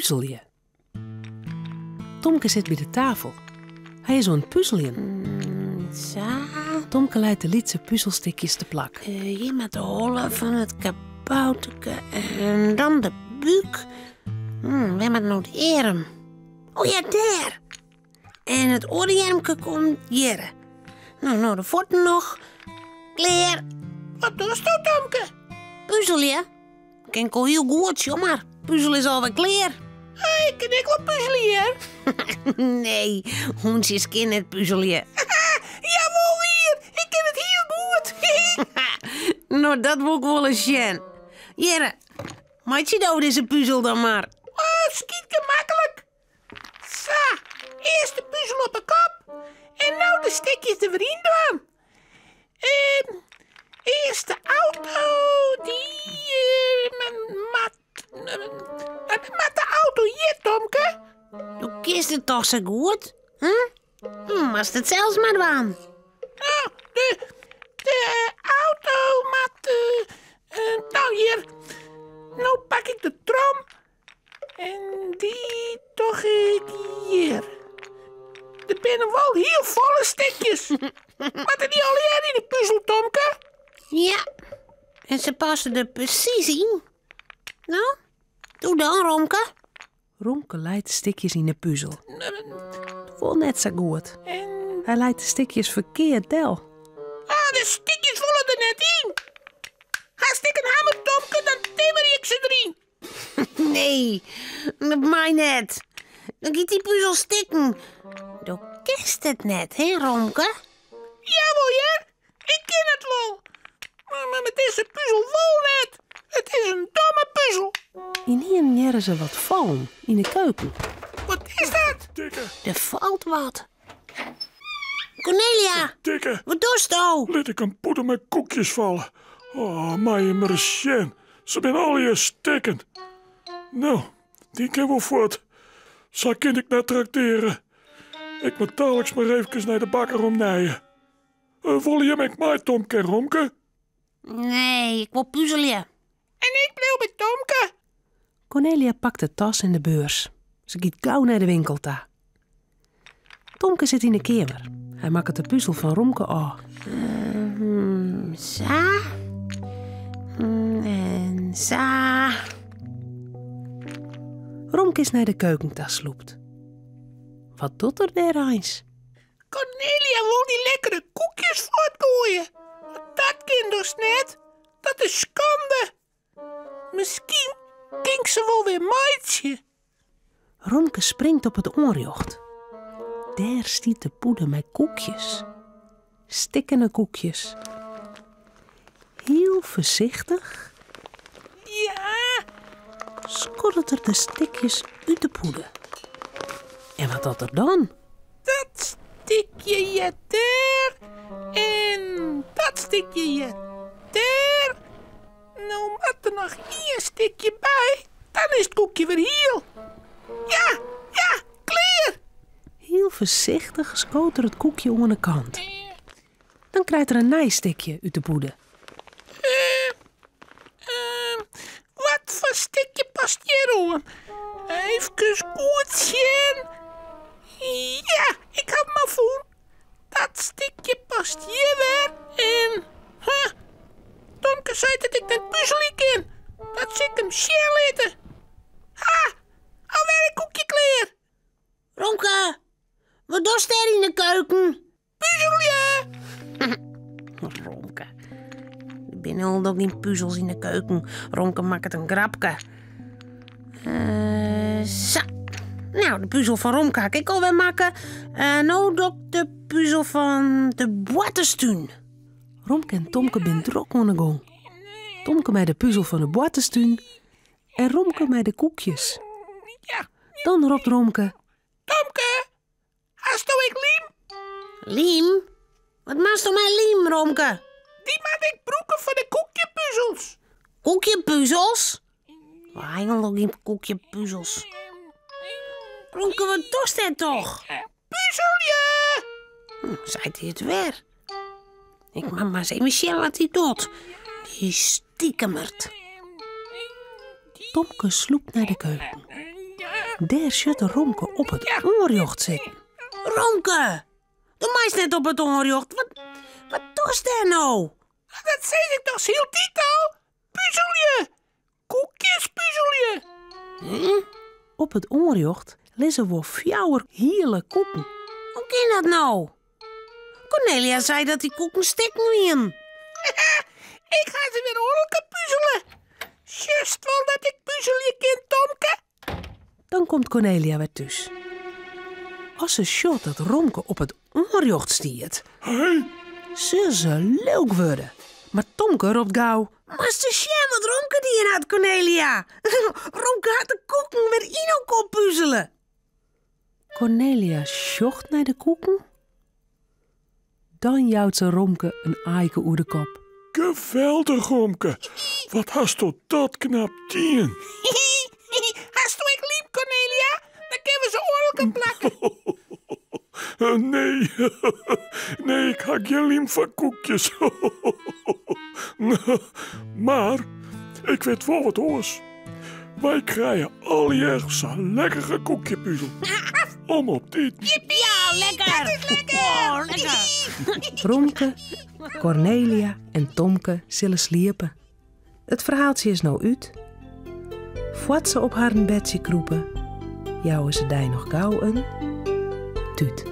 Puzelje. Tomke sit by de tafel. Hy is oan it puzeljen. Sa. Tomke leit de lytse puzelstikjes te plak. Hjir moat de holle fan it kabouterke en dan de búk. Wêr moat no de earm? Oh ja, dêr! En it oare earmke komt hjir. No, no de fuotten noch. Klear. Wat dochsto, Tomke? Puzelje. Kin ik al hiel goed, sjoch mar. Puzel is alwer klear. Ik kin ek wol puzelje, hear. Nee, hûntsjes kinne net puzelje. Jawol wier, ik kin it hiel goed. No, dat wol ik wol ris sjen. Hjirre, meitsje do dizze puzel dan mar. Oh, skyt gemaklik. Sa, earst de puzel op 'e kop en no de stikjes der wer yn dwaan. Earst de auto, dy moat, moat de auto hjir, Tomke? Do kinst it toch sa goed, hm? Moatst it sels mar dwaan. No, de, de auto moat, no hjir. No pak ik de trom En dy doch ik hjir. Der binne wol hiel folle stikjes. Moatte dy allegear yn de puzel, Tomke? Ja, en se passe der presys yn. No, doe dan, Romke. Romke leit de stikjes yn de puzel. It wol net sa goed. Hy leit de stikjes ferkeard del. Ah, de stikjes wolle der net yn. Hast ek in hammer, Tomke, dan timmerje ik se deryn. Nee, dat mei net. Dan giet dy puzel stikken. Do kinst it net, hè, Romke? Jawol, hear. Ik kin it wol. Mar met dizze puzel wol net. It is in domme puzel. Ynienen hearre se wat fallen yn de keuken. Wat is dat? Dikke. Der falt wat. Cornelia, Dikke. wat dochsto? Lit ik in pûde mei koekjes falle. Oh, mei je mar ris sjen. Se binne allegear stikken. No, dy kin wol fuort. Sa kin ik net trakteare. Ik moat daliks mar eefkes nei de bakker om nije. Wolle jim ek mei, Tomke en Romke? Nee, ik wol puzelje. En ik bliuw by Tomke. Cornelia pakt de tas en de beurs. Se giet gau nei de winkel ta. Tomke sit yn de keamer. Hy makket de puzel fan Romke ôf. Sa. En sa. Romke is nei de keuken ta slûpt. Wat docht er dêr eins? Cornelia wol dy lekkere koekjes fuortgoaie. Mar dat kin dochs net? Dat is skande. Miskien kin ik se wol wer meitsje. Romke springt op it oanrjocht. Dêr stiet de pûde mei koekjes. Stikkene koekjes. Hiel foarsichtich Ja! skoddet er de stikjes út de pûde. En wat docht er dan? Dat stikje heart dêr en dat stikje heart dêr. No moat der noch ien stikje by, dan is it koekje wer hiel. Ja, ja, klear! Hiel foarsichtich skoot er it koekje oan 'e kant. Dan krijt er in nij stikje út de pûde. Wat foar stikje past hjiroan? Efkes goed sjen. Ja, ik haw 'm al fûn. Dat stikje past hjir wer en... Huh, Tomke seit dat ik net puzelje kin. Dat sil ik him sjen litte. Ha, alwer in koekje klear. Romke, wat dochst dêr yn de keuken? Puzelje! Romke. Der binne al gjin puzels yn de keuken. Romke makket in grapke. Uh, sa. Nou, de puzel fan Romke ha ik alwer makke. Uh, no doch ik de puzel fan de boarterstún. Romke en Tomke binne drok oan 'e gong. Tomke mei de puzel fan de boarterstún en Romke mei de koekjes. Ja. Dan ropt Romke. Tomke, Hasto ek lym? Lym? Wat moatsto mei lym, Romke? Dy moat ik brûke foar de koekjepuzels. Koekjepuzels? Wy ha al gjin koekjepuzels. Romke, wat dochst dêr toch? Puzelje! Seit hy it wer. Ik moat mar ris even sjen wat hy docht. Dy stikemert. Tomke slûpt nei de keuken. Dêr sjocht er Romke op it oanrjocht sitten. Romke, do meist net op it oanrjocht. Wat, wat dochst dêr no? Dat sis ik dochs hieltyd al? Puzelje! Koekjes puzelje! Op it oanrjocht lizze wol fjouwer hiele koeken. Hoe kin dat no? Cornelia sei dat dy koeken stikken wienen. Ik ha se wer oanelkoar puzele. Sjochst wol dat ik puzelje kin, Tomke? Dan komt Cornelia wer thús. As se sjocht dat Romke op it oanrjocht stiet, sil se lilk wurde. Mar Tomke ropt gau. Moatst ris sjen wat Romke dien hat, Cornelia. Romke hat de koeken wer yn elkoar puzele. Cornelia sjocht nei de koeken. Dan jout se Romke in aaike oer de kop. Geweldich, Romke. Wat hasto dat knap dien. Hasto ek lym, Cornelia? Dan kinne we se oanelkoar plakke. Nee, nee, ik ha gjin lym foar koekjes. Mar ik wit wol wat oars. Wy krije allegear sa'n lekkere koekjepuzel. Om op te iten. Ja, lekker! Dat is lekker! Oh, lekker! Romke, Cornelia en Tomke sille sliepe. It ferhaaltsje is no út. Foar't se op harren bedsje krûpe, jouwe se dy noch gau in tút.